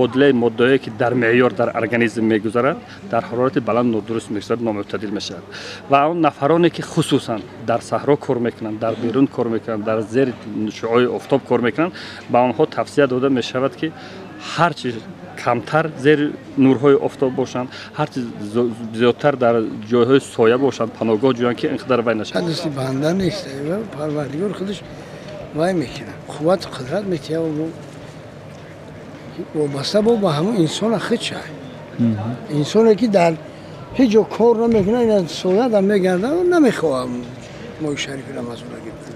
Мубодилаи моддаҳое, ки дар меъёр дар организм мегузарад, дар ҳарорати баланд нодуруст мегузарад, номӯътадил мешавад. Ва он нафароне, ки хусусан дар саҳро кор мекунанд, дар берун кор мекунанд, дар зери шуои офтоб кор мекунанд, ба онҳо тавсия дода мешавад, ки ҳарчи камтар зери нурҳои офтоб бошанд, ҳарчи зиёдтар дар ҷойҳои соя бошанд, паноҳгоҳ ҷӯянд, ки ин қадар вай нашавад. Дасти банда нест, Парвардигор худаш вай мекунад, қуввату қудрат метиҳад, вобаста бо ба ҳамон инсона худша. Инсоне, ки дар ҳеҷ ҷо кор намекунад, ина соя да мегардад, намехоҳам моҳи шарифи Рамазона гирифта.